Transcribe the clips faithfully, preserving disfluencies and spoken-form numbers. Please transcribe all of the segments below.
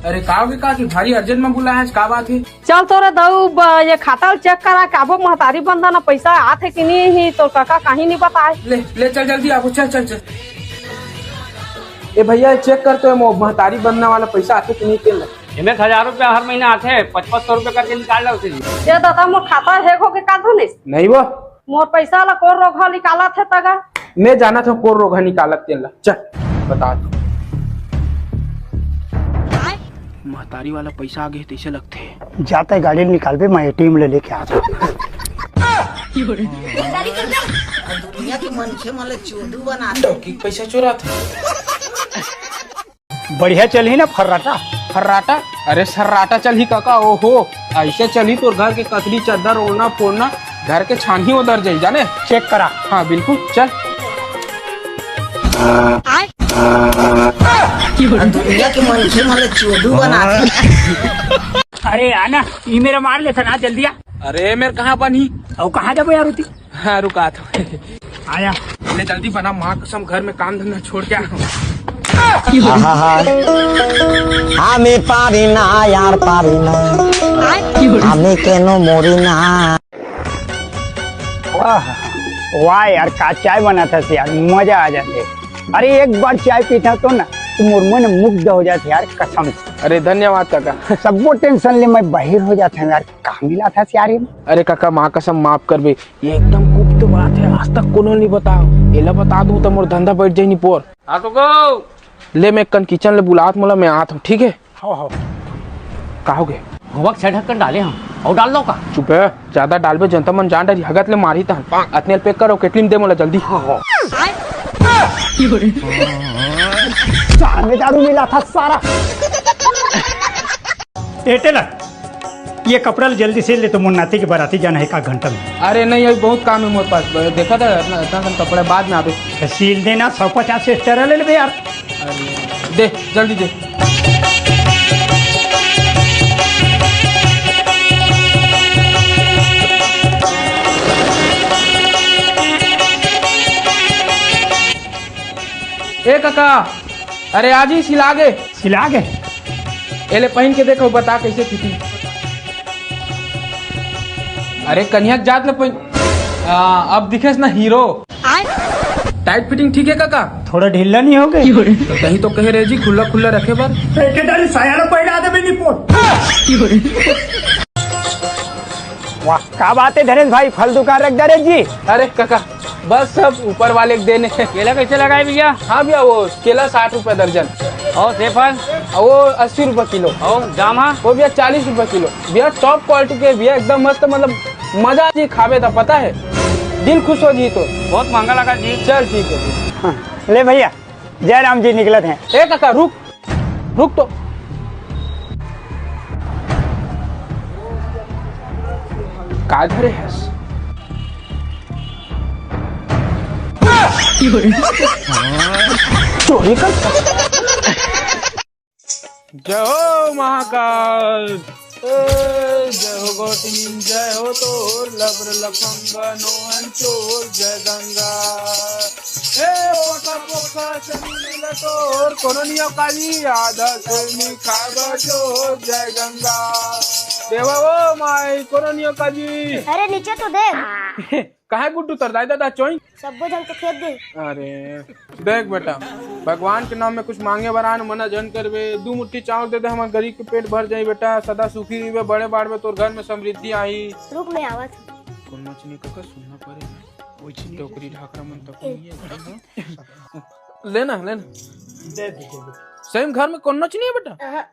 अरे का होगे काकी, भारी urgent में बुलाए हस, का बात हे? चल तोरे दाऊ, ब-, ये खाता ल check करा, काबो महतारी बंधन पैसा आत हे कि नहीं ही, तोर कका कहीं नहीं बताए। ले, ले चल जल्दी आबो, चल, चल, चल। ए भैया, check कर तो ये मो-, महतारी बंधना वाला पैसा आथे कि नहीं तेन ला। एमे हजार रुपया हर महीना आथे, पच पच सौ रुपया करके निकाल ला उसे जी। ये दादा, मोर खाता hack होगे का धनेश? नहीं वो। मोर पैसा ला कोन रोगहा निकालत हे तगा? मैं जानत हूँ कोन रोगहा निकालत तेन ला। चल, बता दो। महतारी वाला पैसा आगे तैसे लगथे। जाते गाड़ी निकालबे, मैं ATM ले लेके आ जाऊँ। दुनिया के मनखे मन ल चोदू बना दे। डौकी के पैसा चुरात हे। बढ़िया चलही ना फर्राटा? फर्राटा? अरे सर्राटा चलही काका, ओहो, ऐसे चलही तोर घर के कथली, चद्दर, ओढ़ना, फोड़ना, घर के छानही उधर जाई, जाने? Check करा। हाँ, बिल्कुल, चल। दुनिया के मनखे मन ल चोदू बना दे। अरे आना, ई मेरा मार लेता ना, जल्दी आ। अरे मेर कहाँ बनही? अउ कहाँ जाबो यार उती? हाँ, रुका तो। आया। ले जल्दी बना, माँ कसम घर में काम धंधा छोड़ के आ। आहा। আমি পারি না, আর পারি না। আমি কেন মরি না? वाह, वाह यार, का चाय बनाथस यार, मजा आ जाथे। अरे एक बार चाय पीथंव तो ना, तो मोर मन मुग्ध हो जाथे यार, कसम से। अरे धन्यवाद काका। सबो tension ले मैं बाहिर हो जाथंव यार, का मिलाथस यार ये? अरे काका, माँ कसम माफ करबे, ये एकदम गुप्त बात हे, आज तक कोनो नहीं बताओ। एला बता दूँ तो मोर धंधा बैठ जाही निपोर। हाँ तो गो। ले मैं कन kitchen ले बुलात मोला, मैं आत हूँ, ठीक हे? हव, हव। का होगे? होमवर्क छह ढक्कन डाले हम, अउ डाल लो का? चुप हे, ज्यादा डालबे जनता मन जान डरही, हगत ले मारही तहन। अतने ल pack करो, केटली में दे मोला जल्दी। हाँ, हाँ। चाय में दारू मिलाथस सारा। ए टेलर, ये कपड़ा ल जल्दी सिल दे तो मोर नाती के बराती जाना हे एक आध घंटा में। अरे नहीं, अभी बहुत काम हे मोर पास। देखा था इतना, इतना कन कपड़ा बाद में आबे। तो सिल देना, सौ पचास extra ले लेबे यार। अरे दे, जल्दी दे। ए काका, अरे आज ही सिला गे। सिला गे? एले पहिन के देखो, बता कैसे fitting। अरे कन्या के जात ले पहिन, आ, अब दिखेस ना हीरो। Tight fitting ठीक हे काका? थोड़ा ढीला नहीं हो गे? तो कहीं तो कहे रहे जी खुल्ला खुल्ला रखे बर। एक डाली साया ला पहिना देबे निपोर। वाह, का बात हे धनेश भाई, फल दुकान रख दे रे जी। अरे काका, बस सब ऊपर वाले के देन हे। केला कैसे लगा हे भैया? हाँ भैया, वो केला साठ रुपया दर्जन। और सेब फल? वो अस्सी रुपया किलो। और जाम हा? वो भैया चालीस रुपया किलो। भैया top quality के भैया, एकदम मस्त, मतलब मजा आ जी खाबे त, पता हे दिल खुश हो जी तो। बहुत महंगा लगा जी। चल ठीक हे जी। हाँ, ले भैया, जय राम जी निकलत हे। ए काका रुक, रुक तो। का धरे हस? चोरी कर। जय हो महाकाल। ए, जय हो गोटिन, जय हो तोर लबर लफंगा नोहन चोर, जय गंगा। ए, पोका पोका चली मिला तोर, कोनो नियो काली आधा से नी खाबा चोर, जय गंगा। देवा ओ माई, कोनो नियो काली। अरे नीचे तो देख। काहे गुड्डू, तोर दाई ददा चोई? सब्बो झन तो खेत गे। अरे देख बेटा, भगवान के नाम में कुछ मांगे बर आन, मना झन करबे। दू मुट्ठी चावल दे दे, हमर गरीब के पेट भर जाई बेटा। सदा सुखी रहिबे, बड़े बाढ़बे, तोर घर में समृद्धि आही। रुक, मैं आवत हूँ। कौन मछली का, का सुनना पड़े? टोकरी ढाकरा मन तक नहीं है। लेना, लेना। दे दे, दे दे। सही में घर में कोनो च नहीं है बेटा? अहाँ।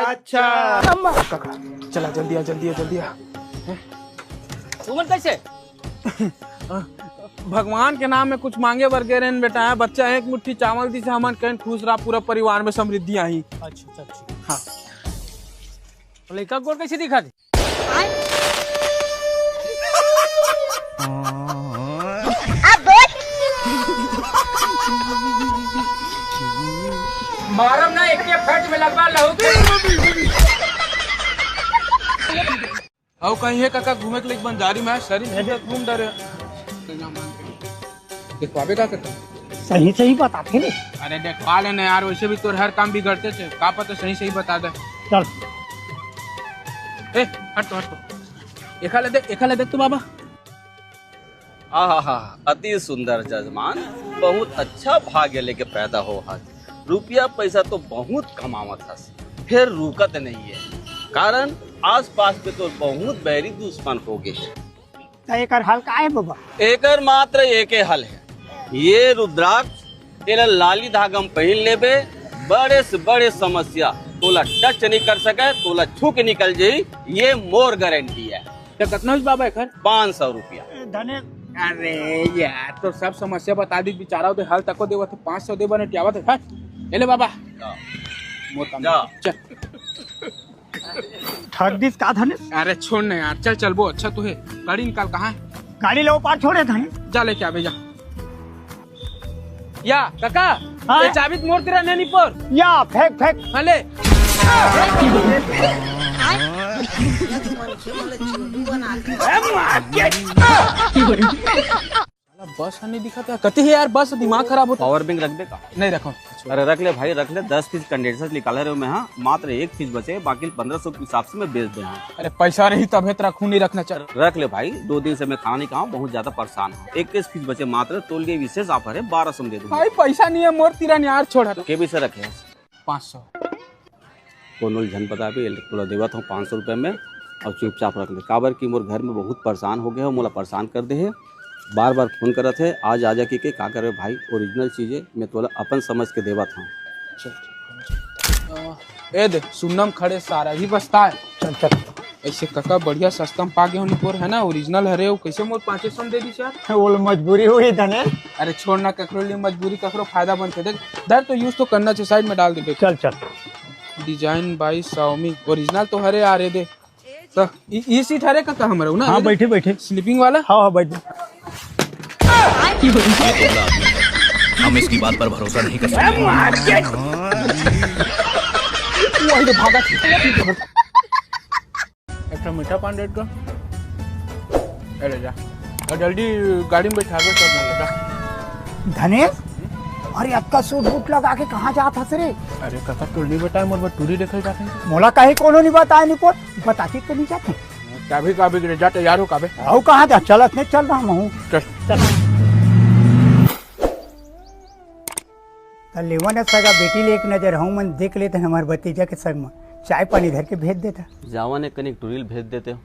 अच्छा। अम्मा। काका, चला जल्दी आ, जल्दी आ, जल्दी आ। तुमन कैसे? भगवान के नाम में कुछ मांगे बर गे रहेन बेटा, बच्चा एक मुट्ठी चावल दिस, हमन कहेन खुश रहा, पूरा परिवार में समृद्धि आही। अच्छा, अच्छा, अच्छा। हाँ। लइका गोड़ कैसे दिखा दे? मारम ना, एक के फट में लगवा लहू के। अउ कहीं हे काका घूमे के लिए बंजारी में शरीर से घूम डरे। देखवाबे का काका? सही सही बताथे रे। अरे देखवा लेना यार, वैसे भी तोर हर काम बिगड़ते थे, का पता सही सही बता दे। चल। ए, हट तो, हट तो। एखा ले देख, एखा ले देख तो बाबा। आहा, अति सुंदर जजमान, बहुत अच्छा भाग्य लेके पैदा हो हस। रुपया पैसा तो बहुत कमावत हस, फिर रुकत नहीं है, कारण आसपास में तो बहुत बैरी दुश्मन हो गए। त एकर हल का है बाबा? एकर मात्र एके हल है, ये रुद्राक्ष, एला लाली धागा में पहिन लेबे, बड़े से बड़े समस्या तोला टच नहीं कर सके, तोला छू के निकल जाई, ये मोर गारंटी है। त कतना होइस बाबा एखर? पाँच सौ रुपया। धने। अरे यार, तो सब समस्या बता दी, बेचारा ओदे हल तको देवत है, पाँच सौ दे बने टियावत है। हट, ए ले बाबा। जा। मोर काम। जा। चल। ठग दिस का धने? अरे छोड़ ना यार, चल चल, वो अच्छा तो है। गाड़ी निकाल, कहाँ है? गाड़ी लो पार छोड़े धने। जा लेके आबे जा। या काका, हाँ? ये चाबी तो मोर तीर नहीं पोर। या फेंक फेंक। हाँ ले। साला बस ह नहीं दिखत हे। कति हे यार बस, दिमाग खराब होता। पावर बैंक रख दे का? नहीं रखो। अरे रख ले भाई, रख ले। दस पीस कंडेंसर निकाले रहे मैं, हाँ, मात्र एक पीस बचे, बाकी पंद्रह सौ के हिसाब से मैं बेच दे, हाँ। अरे पैसा रही तभे तो रखूं, नहीं रखना चाह। रख ले भाई, दो दिन से मैं खाना नहीं खाऊं, बहुत ज्यादा परेशान हूँ। इक्कीस पीस बचे मात्र, तोल के विशेष ऑफर है, बारह सौ में दे दूंगा। भाई पैसा नहीं है मोर तीर, यार छोड़। तो केबी से रखे? पाँच सौ। कोनो ल झन बताबे, तोला देवत हूँ पाँच सौ रुपया में, और चुपचाप रख ले, काबर कि मोर घर में बहुत परेशान हो गए हो, मोला परेशान कर दे है, बार बार फोन करत है, आज आजा के, के का करे भाई, ओरिजिनल चीजें मैं तोला अपन समझ के देवत हूँ। चल, ठीक है। ए दे, सुन्नम खड़े सारा ही बस्ता है। चल, चल। ऐसे कका बढ़िया सस्ता में पागे होनी पोर है ना, ओरिजिनल हरे, वो कैसे मोर पाँचे सौ में दे दी यार? वो लो मजबूरी हुई धने। अरे छोड़ ना, ककरो लिए मजबूरी ककरो फायदा बनते। देख, धर तो यूज़ तो करना चाहिए, साइड में डाल दे। चल, चल। डिजाइन बाई साओमी, ओरिजिनल तो हरे आ रे दे। तो ई, ई सीट हरे कका हमरो ना? हाँ, बैठे, बैठे। स्लीपिंग वाला? हाँ, हाँ, बैठ। ये दुबला आदमी है। हम इसकी बात पर भरोसा नहीं कर सकते। वही तो भागा। एक ठो मीठा पान दे दो। अरे जा। और जल्दी गाड़ी में बैठा दो, सब ले जा। धनेश, अरे अतका सूट बूट लगा के कहाँ जात हस रे? अरे कका, तोला नहीं बताए, मोर बर टूरी देखे जात हन। मोला काहे कोनो नहीं बताए, नहीं पोर बताती तो नहीं जाते। काबे, काबे रे, जा तैयार हो काबे। अउ कहाँ जा, चलत नहीं, चल रहा हूँ। चल। चल। त लेवन सगा बेटी ले एक नजर हूँ मन देख लेते हैं हमारे भतीजा के संग में, चाय पानी धर के भेज देता। जावन एक कनिक टूरी ल भेज देते हो।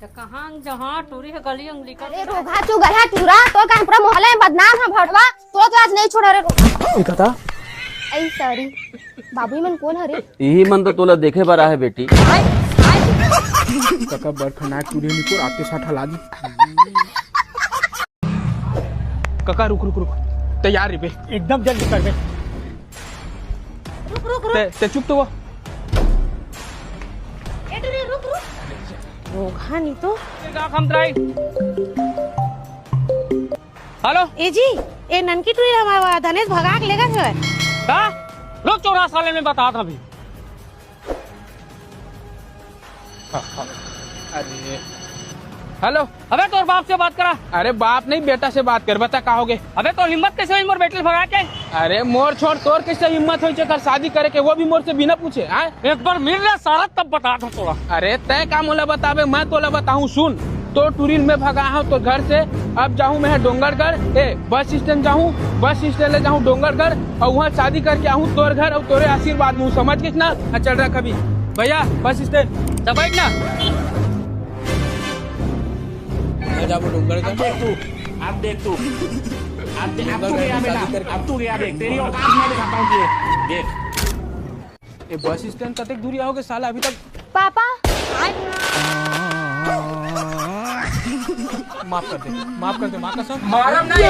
त कहाँ जहाँ टूरी है गली अंगली का। अरे रोगहा चुगलहा टूरा, तो काहे पूरा मोहल्ला में बदनाम है भड़वा, तो तो आज नहीं छोड़ा रे रोगहा। ई कता? आई सॉरी, बाबू मन कौन हरे? यही मन तो तोला देखे बर आहे बेटी। कका बड़ खनाक टूरी निपुर आते साथ हला दी। कका रुक रुक रुक, तैयार रहिबे। एकदम जल्दी करबे। रुक रुक रुक। ते, ते चुप तो वो। ए टूरी रुक रुक। रोगहा नहीं तो। हेलो। ए जी, ए ननकी टूरी हमारा धनेश भगा के लेगा सर। का? रुक चौरा साले में बता था अभी। अरे। हेलो। अबे तोर बाप से बात करा। अरे बाप नहीं, बेटा से बात कर, बता का होगे? अबे तोर हिम्मत कैसे हुई मोर बेटी ल भगा के? अरे मोर छोड़, तोर कैसे हिम्मत हुई जेकर शादी करे के, वो भी मोर से बिना पूछे, हाँ? एक बार मिल ले सारा, तब बता था तोला। अरे तय का मोला बताबे, मैं तोला बताहूँ, सुन। तोर टूरी ल मैं भगा हूँ तोर घर से, अब जाहूँ मैं डोंगरगढ़, ए बस स्टैंड जाहूँ, बस स्टैंड ले जाहूँ डोंगरगढ़, और वहाँ शादी करके आहूँ तोर घर और तोरे आशीर्वाद में, समझ गेस ना? हाँ, चल रख अभी। भैया, बस स्टैंड। त बैठ ना। मैं जाबो डोंगरगढ़। अब देख तू, अब देख तू, अब दे-, अब तू गया बेटा, अब तू गया, देख, तेरी औकात मैं दिखाता हूँ तुझे, देख। ए, बस स्टैंड कतेक दूरी आओगे साला अभी तक? पापा। माफ कर दे, माफ कर दे, माँ कसम। मारम नहीं।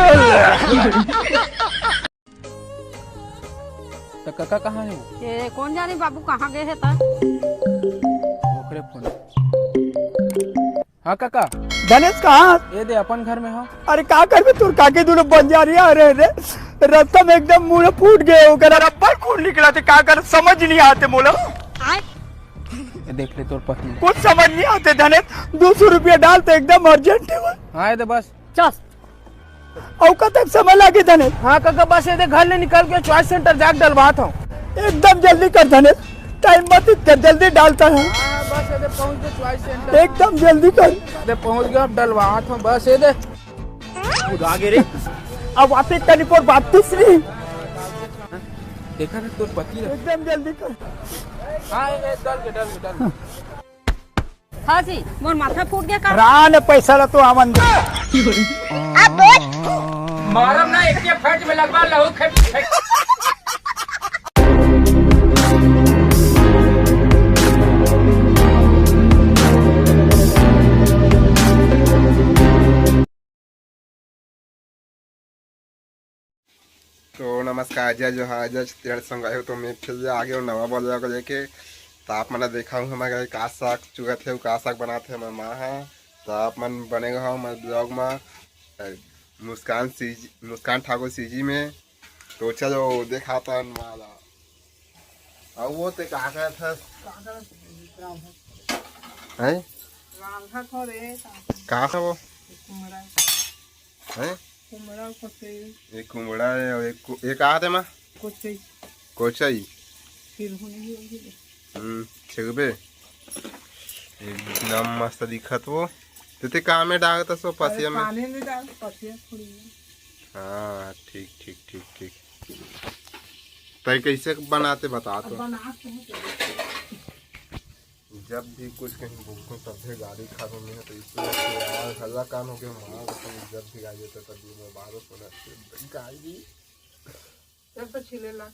त कका कहाँ हे? ए, कौन जाने बाबू कहाँ गए हे त? ओकरे फोन। हाँ कका। धनेश कहाँ? ए दे अपन घर में हो। अरे का करबे, तोर काकी दुनो बंजारिया हरे रे। रस्ता में एकदम मुंह फूट गए, ओकर रब्बर खून निकला थे, का कर समझ नहीं आते मोला। ए देख ले तोर पत्नी। कुछ समझ नहीं आते धनेश, दो सौ रुपया डाल तो एकदम अर्जेंट है। हाँ ए दे बस। चल। अउ कतक समय लागे धनेश? हाँ कका, बस एदे घर ले निकल के चॉइस सेंटर जाके डलवात हूँ। एकदम जल्दी कर धनेश, टाइम मत कर, जल्दी डालता है। हाँ, बस एदे पहुँच गए चॉइस सेंटर। एकदम जल्दी कर। एदे पहुँच गए, अब डलवात हूँ बस एदे। खुद आगे रे। अब वापिस कनी पोर बात तीसरी। देखा ना तोर पति ला। एकदम जल्दी कर। हाँ, ए, ए, डल के, डल के, डल के। हाँ जी, मोर माथा फूट गया का? रान पैसा ला तो आवन दे। मारम ना, एक के फट में लगवा लहू खे-, खे-। तो नमस्कार, जय जोहार, जय छत्तीसगढ़ संगवारी हो। तो मैं फिर से आ गया हूँ नवा vlog लेके। तो आप मन देखा हूँ हमारे घर का साग चुगत है, का साग बनाते हैं हमारे माँ है। तो आप मन बने रहो हमारे vlog में। अ, मुस्कान सीजी, मुस्कान ठाकुर सीजी में। तो चलो दिखाता हूँ वाला। अब वो ते का कहत हस? हैं? रांधत हो रे, का है वो? कुमड़ा। हैं? कुमड़ा कोचई। एक कुमड़ा है और एक को-, एक का है माँ? कोचई। कोचई। फिर होने ही होगी। हम्म, छिड़बे। एकदम मस्त दिखत वो। ते ते का में डालत हस वो अरे, पसिया में? पानी में डाल, पसिया थोड़ी है। हाँ, ठीक, ठीक, ठीक, ठीक। तै कैसे बनाते बता अब तो। बनाते हैं तो। जब भी कुछ कहीं भूखो तब भी गाड़ी खा में है, तो इसलिए यार हल्ला कान हो गया, माँ कसम, जब भी गाड़ी होता तब भी मैं बारह सौ गाड़ी। जब तो छिले ला।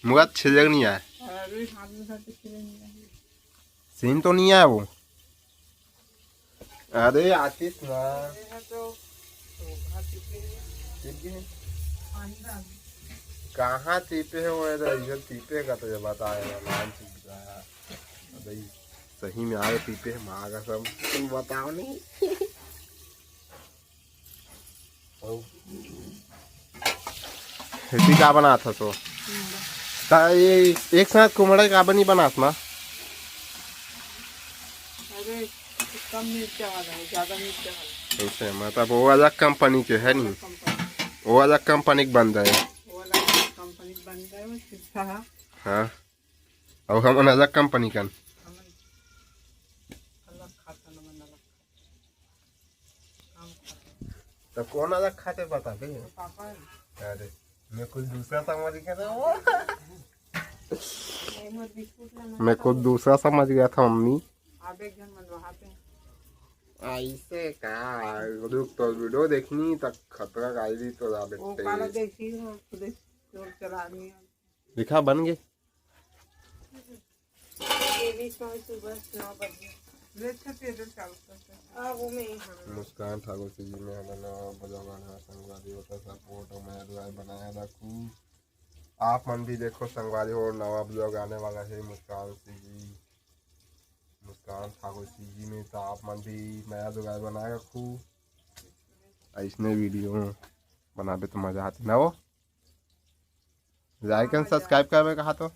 मुगा छिलक नहीं आए। अरे, हाथ में धर के छिले नहीं आए। सीन तो नहीं आया वो। अरे आतिस ना। ये है तो, तो हाथ पीछे है। ठीक है। पानी डाल। कहाँ टीपे है वो? इधर, इधर टीपे का तो ये बताया ना, नाम चीज का। अबे सही में आगे टीपे है, माँ कसम। तुम बताओ नहीं। अउ एती का बनात हस वो? कुमड़ा। त ये एक साथ कुमड़ा का बनी बनात ना? अरे, कम मिर्चा वाला है, ज्यादा मिर्चा वाला। ऐसे मतलब वो अलग कंपनी के है नी? अलग कंपनी। वो अलग कंपनी के बन रहे। वो अलग कंपनी के बन रहे, वो सिर्फ हाँ। हाँ। अउ हमन अलग कंपनी कन। हमन अलग खाता, हमन अलग खाता। त कौन अलग खाते बता दे। पापा है। अरे, मैं कुछ दूसरा समझ गया था वो। ये मोर बिस्कुट ला ना मैं कुछ दूसरा समझ गया था मम्मी। आधे घन मन वहां पे। ऐसे का? रुक तो वीडियो देखनी तक खतरा गाड़ी तो ला वो बेटे। काला देखी हो, खुदे चोर चलानी है। दिखा बन गए। ये भी कल सुबह नौ बजे। ले, अच्छा, तेरे चालू कर दे। हाँ, वो मैं ही, हाँ। मुस्कान ठाकुर सीजी में हमन नवा vlog आना संगवारी हो तो सपोर्ट और मैं दुआई बनाए रखू। आप मन भी देखो संगवारी हो, नवा vlog आने वाला है मुस्कान सीजी, मुस्कान ठाकुर सीजी में, तो आप मन भी नया जुगाड़ बनाए रखू। ऐसने वीडियो बनाबे तो मजा आती ना वो। Like and subscribe करबे कहा तो।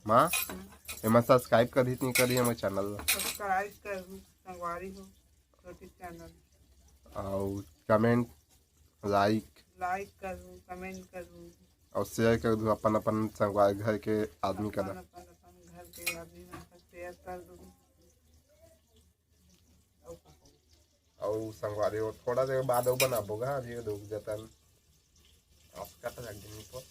माँ, एमा subscribe करही त नहीं करही हमर channel ला। Subscribe करहू, संगवारी हो, छोटी channel। अउ comment, like। Like करहू, comment करहू। अउ share कर दू अपन, अपन संगवारी घर के आदमी करा। अपन, अपन, अपन घर के आदमी मन ला share कर दू। अउ संगवारी हो, थोड़ा देर बाद अउ बनाबो गा, अभी रुक जतन। अब कट लग गई तो।